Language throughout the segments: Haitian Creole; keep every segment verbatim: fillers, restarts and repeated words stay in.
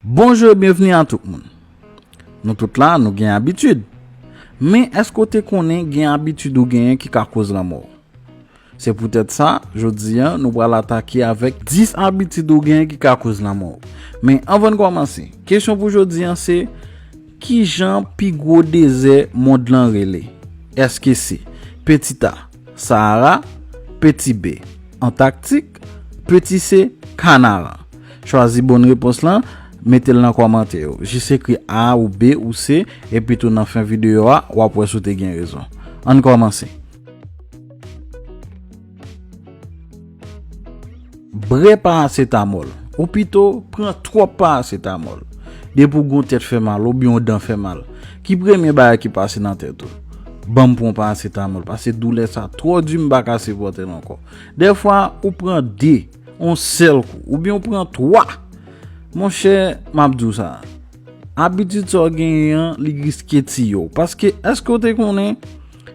Bonjou e byenvni a tout moun. Nou tout la, nou gen abitid. Men èske w te konnen gen abitid ou genyen ki ka koz lanmò w? Se poutèt sa, jodi a, nou pral atake avèk dis abitid ou genyen ki ka koz lanmò w. Men anvan n kòmanse, kesyon pou jodi a se, kijan pi gwo dezè mond lan rele? Èske se Peti A, Sahara, Peti B, Antaktik, Peti C, Kanaran? Chwazi bòn repons lan, mete l nan kòmantè yo. Jis ekri A ou B ou C, epi tou nan fen videyo a, w ap wè si w te gen rezon. Ann kòmanse. Bwè parasetamòl, ou pito pran twòp parasetamòl. Depi w gen yon tèt fè mal, oubyen yon dan fè mal, ki premye bagay ki pase nan tèt ou? Ban m pran yon parasetamòl, paske doulè sa twò di, m pa ka sipòte l ankò. Dèfwa, ou pran de, yon sèl kou, oubyen ou pran twa. Monchè, m ap di w sa. Abitid sa w genyen an, li riske tiye w. Paske, èske w te konnen,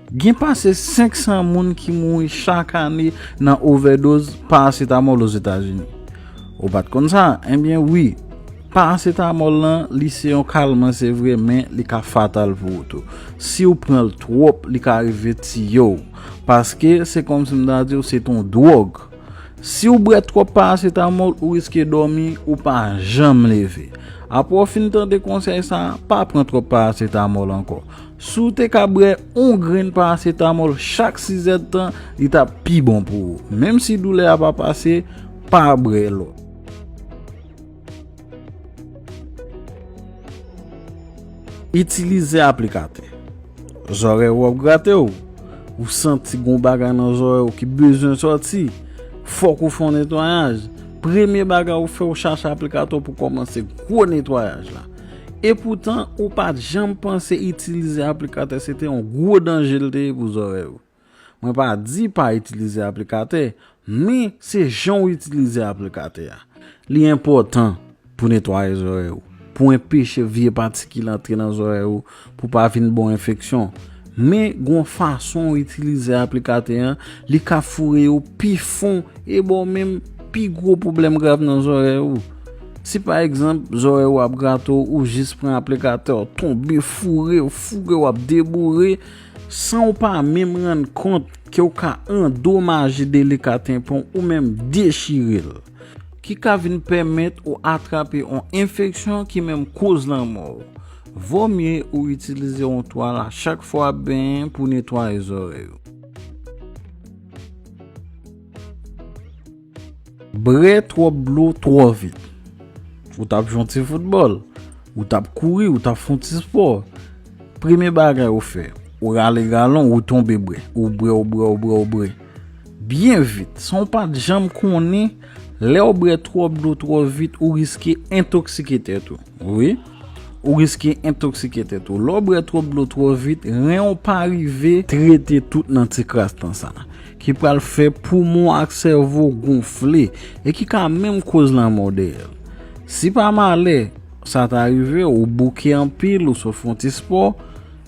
gen pase senk san moun ki mouri chak ane nan ovèdoz parasetamòl Ozetazini? Ou pa t konn sa? Ebyen, wi. Parasetamòl lan, li se yon kalman, se vre, men li ka fatal pou ou tou. Si w pran l twòp, li ka rive tiye w. Paske, se kòmsi m ta di w, se t on dwòg. Si w bwè twòp parasetamòl, ou riske dòmi, ou pa janm leve. Apre w fin tande konsèy sa a, pa pran twòp parasetamòl ankò. Si w te ka bwè yon grenn parasetamòl chak sizèdtan, li t ap pi bon pou ou. Menm si doulè a pa pase, pa bwè lòt. Itilize aplikatè. Zòrèy ou ap grate w. Ou santi gon bagay nan zòrèy ou ki bezwen sòti. Fòk ou fè yon netwayaj. Premye bagay ou fè, ou chache aplikatè pou kòmanse gwo netwayaj la. Epoutan, ou pa t janm panse itilize aplikatè se te yon gwo danje l te ye pou zòrèy ou. Mwen pa di pa itilize aplikatè, men se jan w itilize aplikatè a. Li enpòtan pou netwaye zòrèy ou, pou enpeche vye patikil antre nan zòrèy ou, pou pa vin ba w enfeksyon. Men gon fason w itilize aplikatè an, li ka foure yo pi fon e ba w menm pi gwo pwoblèm grav nan zòrèy ou. Si pa egzanp, zòrèy ou ap grate w, ou jis pran aplikatè, w tonbe, foure, w foure, w ap deboure, san w pa menm rann kont ke w ka andomaje delika tenpan w ou menm dechire l, ki ka vin pèmèt ou atrape yon enfeksyon ki menm koz lanmò w. Vomye ou itilize yon twal a chak fwa w ap benyen pou netwaye zòrèy ou. Bwè twòp dlo twò vit. Ou t ap jwe yon ti foutbòl, ou t ap kouri, ou t ap fè yon ti spò. Premye bagay ou fè, ou rale galon, ou tonbe bwè, ou bwè, ou bwè, ou bwè, ou bwè. Byen vit, san w pa t janm konnen, lè w bwè twòp dlo twò vit, ou riske entoksike tèt ou. Wi, ou riske entoksike tèt ou. Lè w bwè twòp dlo twò vit, ren w pa rive trete tout nan ti kras tan sa, ki pral fè poumon ak sèvo gonfle e ki ka menm koz lanmò dèyè l. Si pa malè sa ta rive, ou bouke anpil, ou sot fè yon ti spò,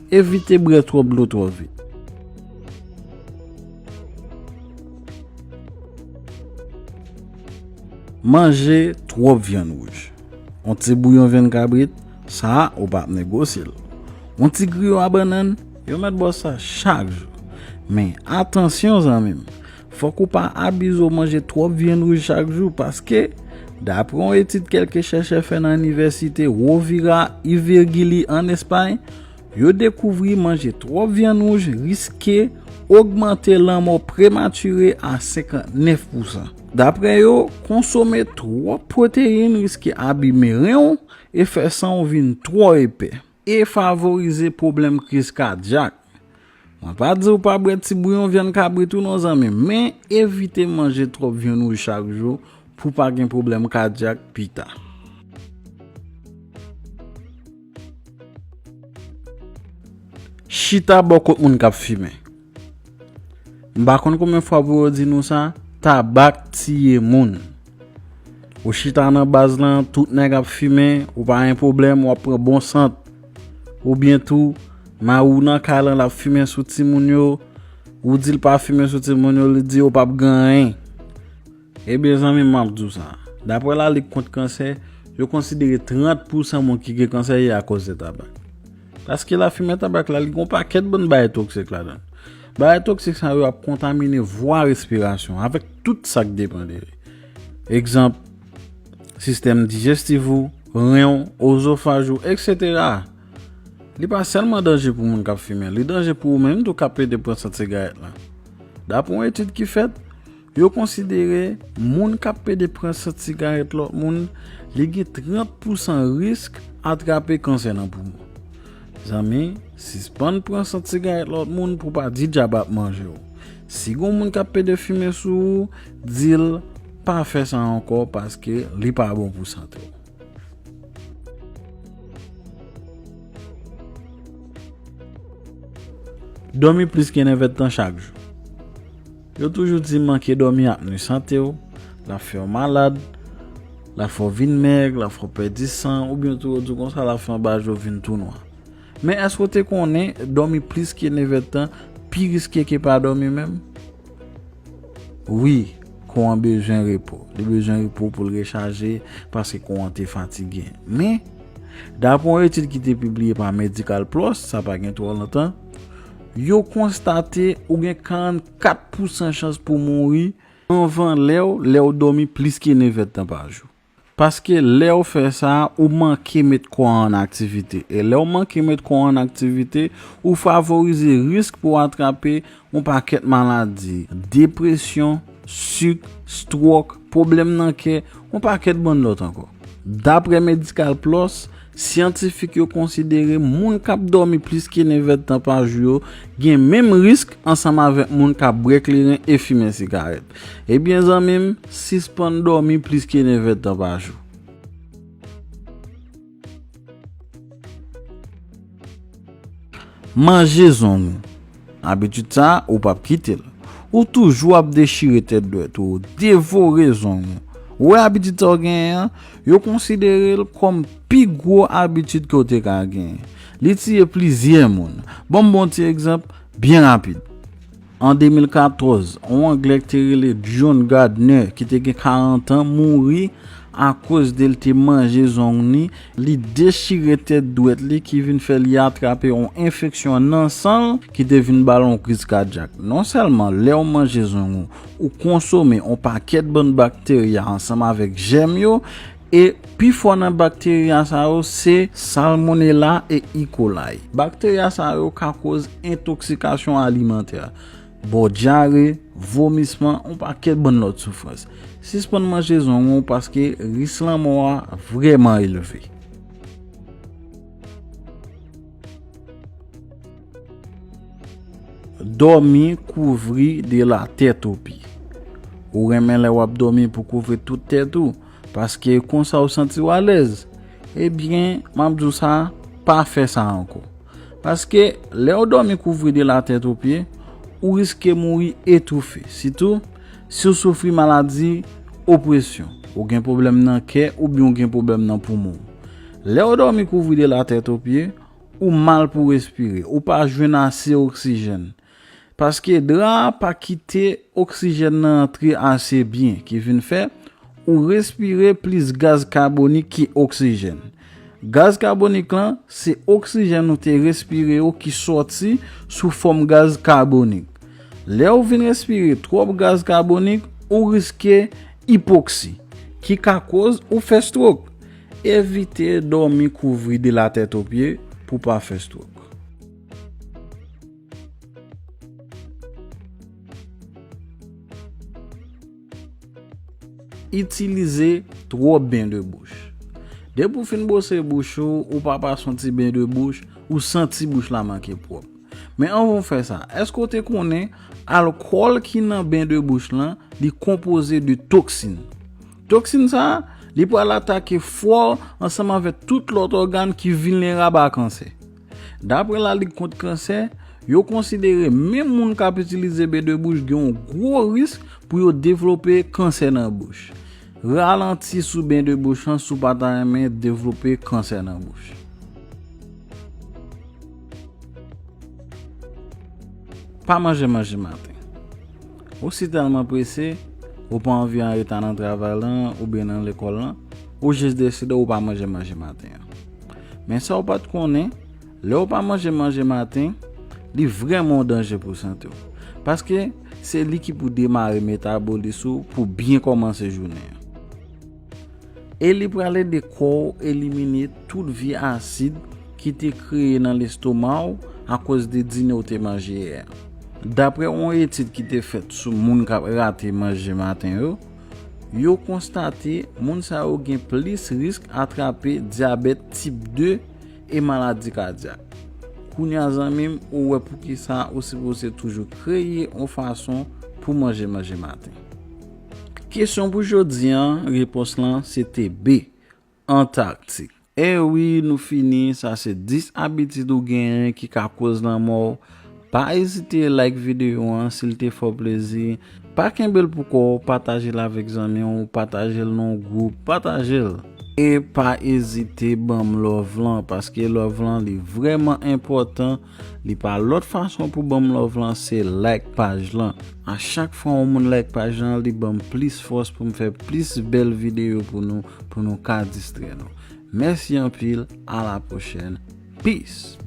evite bwè twòp dlo twò vit. Manje twòp vyann wouj. Yon ti bouyon vyann kabrit, sa a, ou p ap negosye l. Yon ti griyo a bannann, yo mèt ba w sa chak jou. Men, atansyon, zanmi m, fòk ou pa abize w manje twòp vyann wouj chak jou, paske, dapre yon etid kèlke chèchè fè nan inivèsite Rovira i Virgili ann Espay, yo dekouvri manje twòp vyann wouj riske ogmante lanmò prematire a senkantnèf pousan. Dapre yo, konsome twòp pwoteyin riske abime ren w e fè san w vin twò epè e favorize pwoblèm kriz kadyak. Mwen pa di w pa bwè ti bouyon vyann kabrit ou non, zanmi m, men evite manje twòp vyann wouj chak jou pou w pa gen pwoblèm kadyak pita. Chita bò kot moun k ap fimen. M pa konn konbyen fwa pou yo di nou sa, tabak tiye moun. Ou chita nan baz lan, tout nèg ap fimen, ou pa gen pwoblèm, w ap pran bon sant. Oubyen tou, mari w nan kay lan, l ap fimen sou timoun yo, ou di l pa fimen sou timoun yo, li di yo p ap gen anyen. Ebyen, zanmi m, m ap di w sa. Dapre Lalig kont Kansè, Yo konsidere trant pousan moun ki gen kansè ye akoz de tabak. Paske lafimen tabak la, li gen yon pakèt bann bagay toksik ladan l. Bagay toksik sa yo ap kontamine vwa respirasyon avèk tout sa k depann de li. Egzanp, sistèm dijestif ou, ren w, ozofaj ou, etsetera. Li pa sèlman danje pou moun k ap fimen, li danje pou ou menm tou k ap pede pran sant sigarèt la. Dapre yon etid ki fèt, yo konsidere moun k ap pede pran sant sigarèt lòt moun, li gen trant pousan risk atrape kansè nan poumon. Zanmi, sispann pran sant sigarèt lòt moun pou pa di dyab ap manje w. Si gon moun k ap pede fimen sou ou, di l pa fè sa ankò paske li pa bon pou sante w. Dòmi plis ke nèvèdtan chak jou. Yo toujou di manke dòmi ap nwi sante w, l ap fè w malad, l ap fè w vin mèg, l ap fè w pèdi san, oubyen tou yo di w konsa l ap fè anba je w vin tou nwa. Men èske w te konnen dòmi plis ke nèvèdtan pi riske ke pa dòmi menm? Wi, kò an bezwen repo. Li bezwen repo pou l rechaje paske kò an te fatige. Men, dapre yon etid ki te pibliye pa Medical Plus, sa pa gen twò lontan, yo konstate ou gen karannkat pousan chans pou mouri anvan lè w, lè w dòmi plis ke nèvèdtan pa jou. Paske lè w fè sa, ou manke met kò an an aktivite. E lè w manke met kò an an aktivite, ou favorize risk pou w atrape yon pakèt maladi, depresyon, sik, stwòk, pwoblèm nan kè, yon pakèt bann lòt ankò. Dapre Medical Plus, syantifik yo konsidere moun k ap dòmi plis ke nèvèdtan pa jou yo gen menm risk ansanm avèk moun k ap bwè kleren e fimen sigarèt. Ebyen, zanmi m, sispann dòmi plis ke nèvèdtan pa jou. Manje zong ou. Abitid sa a, ou p ap kite l. Ou toujou ap dechire tèt dwèt ou, devore zong ou. Ou wè abitid sa w genyen an, yo konsidere l kòm pi gwo abitid ke w te ka genyen. Li tiye plizyè moun. Ban m ba w yon ti egzanp byen rapid. An de mil katòz, yon Anglè ki te rele John Gardner, ki te gen karant an, mouri akoz de l te manje zong ni, li dechire tèt dwèt li ki vin fè li atrape yon enfeksyon nan san l ki te vin ba l yon kriz kadyak. Non sèlman lè w manje zong ou, ou konsome yon pakèt bann bakterya ansanm avèk jèm yo, e pifò nan bakterya sa yo se Salmonella e E. coli. Bakterya sa yo ka koz entoksikasyon alimantè, ba w dyare, vomisman, yon pakèt bann lòt soufrans. Sispann manje zong ou paske risk lanmò a vrèman elve. Dòmi kouvri de la tèt o pye. Ou renmen lè w ap dòmi pou kouvri tout tèt ou, paske konsa w santi w alèz. Ebyen, m ap di w sa, pa fè sa ankò. Paske lè w dòmi kouvri de la tèt o pye, ou riske mouri etoufe, sitou si w soufri maladi opresyon, ou gen pwoblèm nan kè oubyen ou gen pwoblèm nan poumon w. Lè w dòmi kouvri de la tèt o pye, ou mal pou respire, ou pa jwenn ase oksijèn. Paske dra a pa kite oksijèn nan antre ase byen, ki vin fè ou respire plis gaz kabonik ki oksijèn. Gaz kabonik lan, se oksijèn ou te respire yo ki sòti sou fòm gaz kabonik. Lè ou vin respire twòp gaz kabonik, ou riske ipoksi, ki ka koz ou fè stwok. Evite dòmi kouvri de la tèt o pye pou pa fè stwok. Itilize twòp ben de bouch. Depi w fin bwose bouch ou, ou pa pase yon ti ben de bouch, ou santi bouch la manke pwòp. Men anvan w fè sa, èske w te konnen alkòl ki nan ben de bouch lan, li konpoze de toksin? Toksin sa a, li pral atake fwa w ansanm avèk tout lòt ògàn ki vilnerab a kansè. Dapre Lalig Kont Kansè, yo konsidere menm moun k ap itilize ben de bouch gen yon gwo risk pou yo devlope kansè nan bouch. Ralanti sou ben de bouch lan si w pa ta renmen devlope kansè nan bouch. Pa manje manje maten. Ou si tèlman prese, ou pa anvi an reta nan travay lan oubyen nan lekòl lan, Ou jis deside ou pa manje manje maten an. Men sa ou pa t konnen, lè ou pa manje manje maten, li vrèman yon danje pou sante w. Paske se li ki pou demare metabolis ou pou byen kòmanse jounen an. E li pral ede kò w elimine tout vye asid ki te kreye nan lestoma w akoz de dine w te manje yè a. Daprè yon etid ki te fèt sou moun k ap rate manje maten yo, yo konstate moun sa yo gen plis risk atrape dyabèt tip de e maladi kadyak. Kounye a, zanmi m, ou wè poukisa ou sipoze toujou kreye yon fason pou manje manje maten. Kesyon pou jodi an, repons lan se te B, Antaktik. E wi, nou fini, sa se dis abitid ou genyen ki ka koz lanmò w. Pa ezite like videyo an si l te fè w plezi. Pa kenbe l pou kò w, pataje l avèk zanmi w, pataje l nan yon gwoup, pataje l. E pa ezite ban m love lan, paske love lan li vrèman enpòtan. Li pa lòt fason pou ban m love lan, se like paj lan. A chak fwa yon moun like paj lan, li ban m plis fòs pou m fè plis bèl videyo pou nou, pou nou ka distrè nou. Mèsi anpil, a la pwochèn. Peace.